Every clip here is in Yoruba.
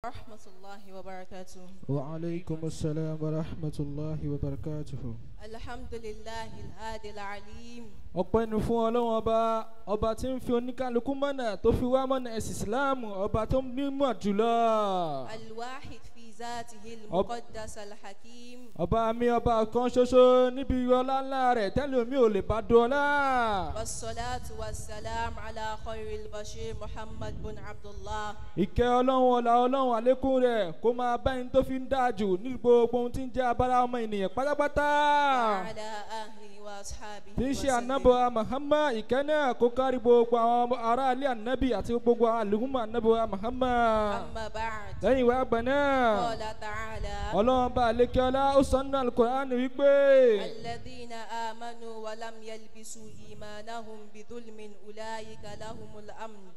ورحمة الله وبركاته. وعليكم السلام ورحمة الله وبركاته. الحمد لله الهادي العليم. Ọpẹ́ ni fún Ọlọ́run ọba, ọba tí ń fi oníkálukú mọ̀nà tó fi wá mọ̀nà ẹ̀sìn Ìsìláàmù, ọba tó mímọ̀ jùlọ. الواحد في ذاته المقدس الحكيم. Ọba mi ọba kan ṣoṣo níbi ọlá ńlá rẹ̀ tẹ́lẹ̀ omi ò lè bá dọ́là. والصلاة والسلام على خير البشير محمد بن عبد الله. Ìkẹ́ Ọlọ́run ọlá Ọlọ́run àlékún rẹ̀ kó máa bá ẹni tó fi ń dáa jù ní gbogbo ohun tí ń jẹ́ abala ọmọ ènìyàn pátápátá. وعلى أهله وأصحابه Tí ń ṣe وسلم. ànábọ̀ Muhammad, ìkẹ́ náà kó kárí gbogbo àwọn aráalé ànábì àti gbogbo àwọn àlùmọ̀ ànábọ̀ Muhammad. أما بعد. Lẹ́yìn ìwà àgbà náà, قال تعالى: Ọlọ́run bá àlékè ọlá ó sọ nínú Al-Qur'an wípé الذين آمنوا ولم يلبسوا إيمانهم بظلم أولئك لهم الأمن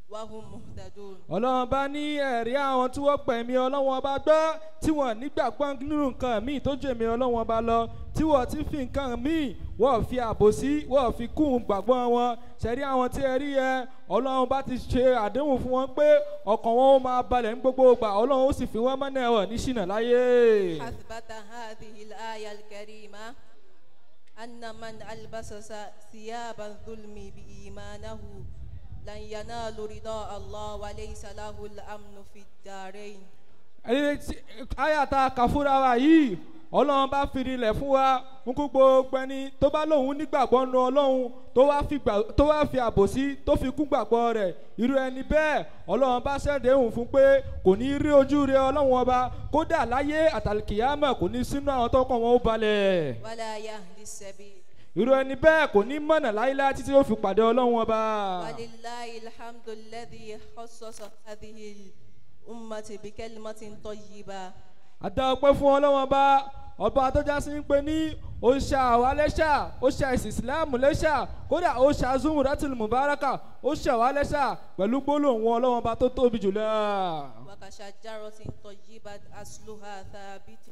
وهم مهتدون. Ọlọ́run bá ní ẹ̀rí àwọn tí wọ́n pẹ̀mí Ọlọ́run ọba gbọ́ tí wọ́n nígbàgbọ́ nínú nǹkan míì tó jẹ́ mi Ọlọ́run ọba lọ, tí wọ́n ti fi nǹkan míì wọ́n fi àbòsí wọ́n fi kún gbàgbọ́ wọn. Ṣẹ̀rí àwọn tí ẹ rí ẹ, Ọlọ́run bá ti ṣe àdéhùn fún wọn pé ọkàn wọn ó máa balẹ̀ ní gbogbo ìgbà, Ọlọ́run ó sì fi wọ́n mọ́nà ẹ̀wọ̀n ní ṣìnà láyé. أثبت هذه الآية الكريمة أن من ألبس ثياب الظلم بإيمانه لن ينال رضاء الله وليس له الأمن في الدارين. Àyà tá a kà fúnra wa yìí, Ọlọ́run bá fi rinlẹ̀ fún wa ń kú gbogbo ẹni tó bá lóun nígbàgbọ́ nu Ọlọ́run tó wá fi àbòsí tó fi kún gbàgbọ́ rẹ̀, irú ẹni bẹ́ẹ̀ Ọlọ́run bá ṣẹ̀déhùn fún pé kò ní rí ojú rẹ Ọlọ́run ọba, kódà láyé àtàlùkìyámà kò ní sínú àwọn tọkàn wọn ó balẹ̀. ولا يهدي السبيل. Irú ẹni bẹ́ẹ̀ kò ní mọ̀nà láíláí títí ó fi pàdé Ọlọ́run ọba. ولله الحمد الذي خصص هذه الأمة بكلمة طيبة. Àdá ọpẹ́ fún Ọlọ́run ọba, ọba tó já sí ń pe ní ó ṣe àwa lẹ́ṣà, ó ṣe àìsàn ìsìláàmù lẹ́ṣà, kódà ó ṣe Zumratul Mubaraka, ó ṣe àwa lẹ́ṣà pẹ̀lú gbólóhùn Ọlọ́run ọba tó tóbi jùlọ. وكشجرة طيبة أصلها ثابت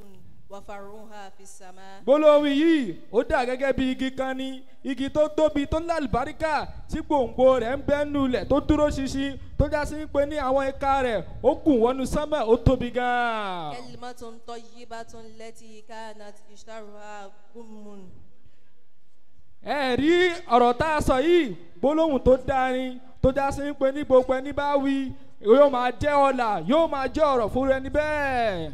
وفرعها في السماء. Gbólóhùn yìí ó dà gẹ́gẹ́ bí igi kan ní, igi tó tóbi tó lálùbáríkà tí gbòǹgbò rẹ̀ ń bẹ́ nulẹ̀ tó dúró ṣinṣin tó já sí pé ní àwọn ẹ̀ka rẹ̀ ó gùn wọnú sánmà, ó tóbi gan-an. كلمة طيبة التي كانت اشترها غم. Ẹ rí ọ̀rọ̀ tá a sọ yìí, gbólóhùn tó dárin tó já sí pé ní gbogbo ẹni bá wí yóò máa jẹ́ ọlà, yóò máa jẹ́ ọ̀rọ̀ fún ẹni bẹ́ẹ̀.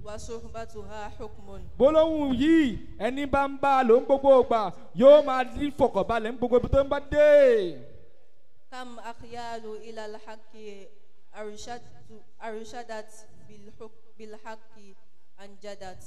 وصحبتها حكم. Gbólóhùn yìí ẹni bá ń bá a lò ń gbogbo ìgbà yóò máa ní fọkànbalẹ̀ ń gbogbo ibi tó ń bá dé. كم أخيال إلى الحق أرشدت بالحق أنجدت.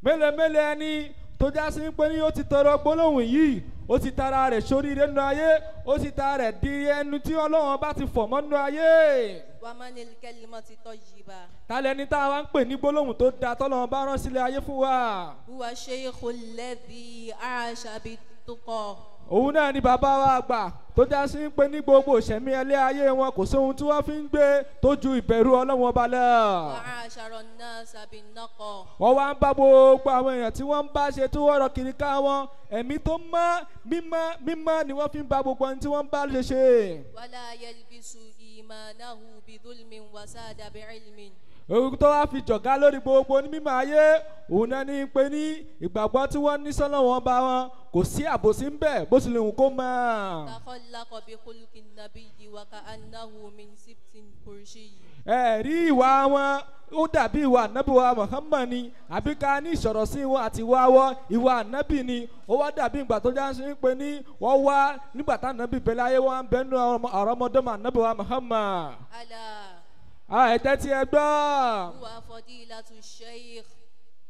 Mélòó mélòó ẹni tó já sí pé ní ó ti tọrọ gbólóhùn yìí, ó ti tara rẹ̀ sóríire nínú ayé, ó ti tara rẹ̀ di ẹnu tí Ọlọ́run bá ti fọ̀ mọ́ nínú ayé. ومن الكلمة الطيبة؟ Ta lẹni tá a wá ń pè ní gbólóhùn tó da tọ́lọ́run bá rán sílẹ̀ ayé fún wa? هو الشيخ الذي عاش بالتقى. Òun náà ni bàbá wa àgbà tó já sí pé ní gbogbo ìṣẹ̀mí ẹlẹ́ ayé wọn kò sóhun tí wọ́n fi ń gbé tó ju ìbẹ̀rù Ọlọ́run ọba lọ. وعاشر الناس بالنقى. Wọ́n wá ń bá gbogbo àwọn èèyàn tí wọ́n ń bá ṣe tí wọ́n rọ kiri ká wọn, ẹ̀mí tó mọ́ mímọ́ mímọ́ ni wọ́n fi ń bá gbogbo ẹni tí wọ́n ń bá ṣe ṣe. ولا يلبس إيمانه بظلم وساد بعلم. Ohun tó wá fi jọ̀gá lórí gbogbo onímọ̀ ayé òun náà ní pé ní ìgbàgbọ́ tí wọ́n ní sọ́nà wọn bá wọn kò sí àbòsí ń bẹ̀ bó tilẹ̀ wù kó mọ̀. تخلق بخلق النبي وكأنه من سبط قرشي. Ẹ rí ìwà wọn ó dàbí ìwà ànábì wa Muhammad ni, àbí ká ní ìsọ̀rọ̀ sí wọn àti ìwà wọn ìwà ànábì ni, ó wá dàbí ìgbà tó já sí pé ní wọ́n wá nígbà tá ànábì bẹ̀rẹ̀ ayé wọn ń bẹ́nu àrọ́mọdọ́mọ ànábì wa Muhammad. ألا Ẹ̀tẹ́ tí ẹ gbọ́. هو فضيلة الشيخ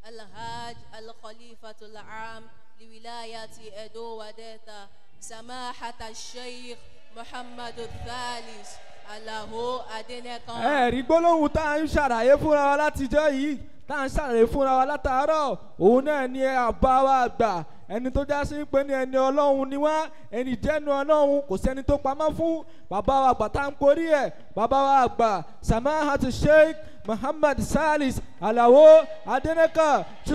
الهاج الخليفة العام لولاية إدو وديتا سماحة الشيخ محمد الثالث Alao Adenekan. Ẹ rí gbólóhùn tá à ń ṣàlàyé fúnra wa látijọ́ yìí, tá à ń ṣàlàyé fúnra wa látàárọ̀, òun náà ni àbá wa àgbà ẹni tó já sí pé ní ẹni Ọlọ́run ni wá, ẹni jẹ́nu Ọlọ́run kò sẹ́ni tó pamọ́ fún bàbá wa àgbà tá à ń korí ẹ̀, bàbá wa àgbà Samahatu Sheikh Muhammad Salis Alao Adenekan tí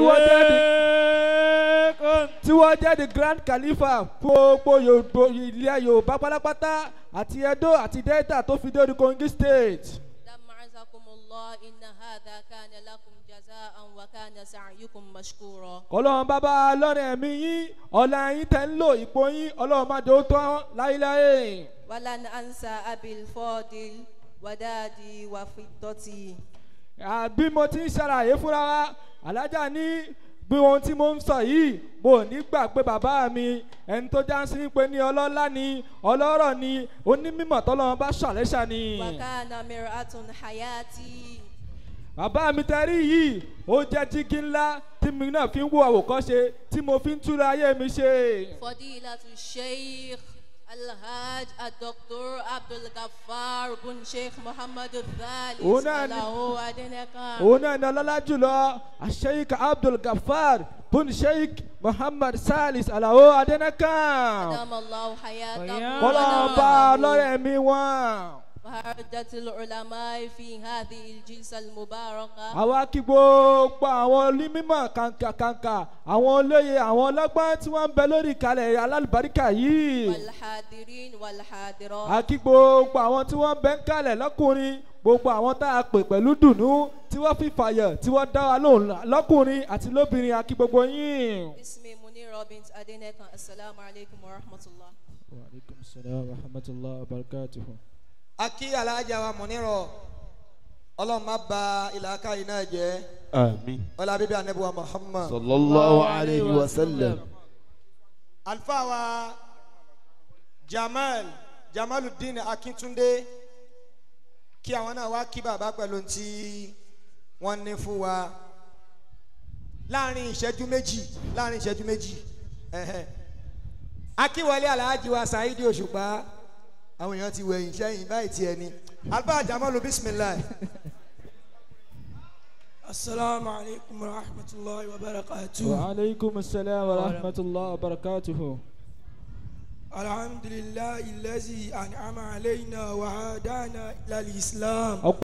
wọ́n jẹ́ the Grand Khalifa fún gbogbo ilẹ̀ Yorùbá pátápátá àti Edo àti Delta tó fi dé orí Kogi State. Dam azakumullah. الله إن هذا كان لكم جزاء وكان سعيكم مشكورا. Ọlọ́run bàbá lọ́rẹ̀ ẹ̀mí yín ọ̀la yín tẹ́ ń lò ipò yín Ọlọ́run má jẹ́ ó tán láéláé. ولن أنسى أبي الفاضل ودادي وفضتي. Àbí mo ti ń ṣàlàyé fúnra wa alájà ní bí ohun tí mo ń sọ yìí mo ní gbà pé bàbá mi ẹni tó já sí pé ní ọlọ́lá ni ọlọ́rọ̀ ni onímọ̀ tọ́lọ́run bá ṣàlẹ́ṣà ni. وكان مرآة حياتي. Bàbá mi tẹ́rí yìí ó jẹ́ jígí ńlá tí mi náà fi ń wo àwòkọ́ṣe tí mo fi ń túra ayé mi ṣe. فضيلة الشيخ الحاج الدكتور عبد الغفار بن شيخ محمد الثالث الله أدنك. Òun náà ní ọlọ́lá jùlọ Sheikh Abdul Ghaffar bun Sheikh Muhammad Salis Alao Adenakan. أدام الله حياته. Kọ́lá bá lọ́rẹ̀ mi wọ́n. وهرجة العلماء في هذه الجلسة المباركة. Àwa kí gbogbo àwọn onímọ̀ kàǹkàkàǹkà àwọn olóye àwọn ọlọ́gbọ́n tí wọ́n ń bẹ lórí ìkàlẹ̀ alálùbáríkà yìí. والحاضرين والحاضرات. A kí gbogbo àwọn tí wọ́n ń bẹ ń kalẹ̀ lọ́kùnrin gbogbo àwọn tá a pè pẹ̀lú dùnú tí wọ́n fi fàyọ̀ tí wọ́n dá wa lóhùn lọ́kùnrin àti lóbìnrin a kí gbogbo yín. اسمي منيرة بنت أدينك السلام عليكم ورحمة الله. Wa alaikum salaam wa rahmatulah wa barakatuhu. Akí alájà wa Muniro Ọlọ́run má bà ìlàkà yìí náà jẹ́. Àmín. Ọlá bíbí anabi wa Muhammad sallallahu alayhi wa sallam. Alfa wa Jamal Jamaluddin Akíntúndé kí àwọn náà wá kí bàbá pẹ̀lú tí wọ́n ní fún wa láàrin ìṣẹ́jú méjì láàrin ìṣẹ́jú méjì. Akíwọlé aláàjì wa Saidi Òṣùpá àwọn èèyàn ti wẹ̀yìn sẹ́yìn báyìí tiẹ̀ ni Alfa Jamalu bisimilahi. Asalaamu alaykum wa rahmatulahi wa barakatuhu. Wa alaikum salaam wa rahmatulahi wa barakatuhu. Alhamdulillahi allazi an'ama alayna wa hadana ila al-Islam.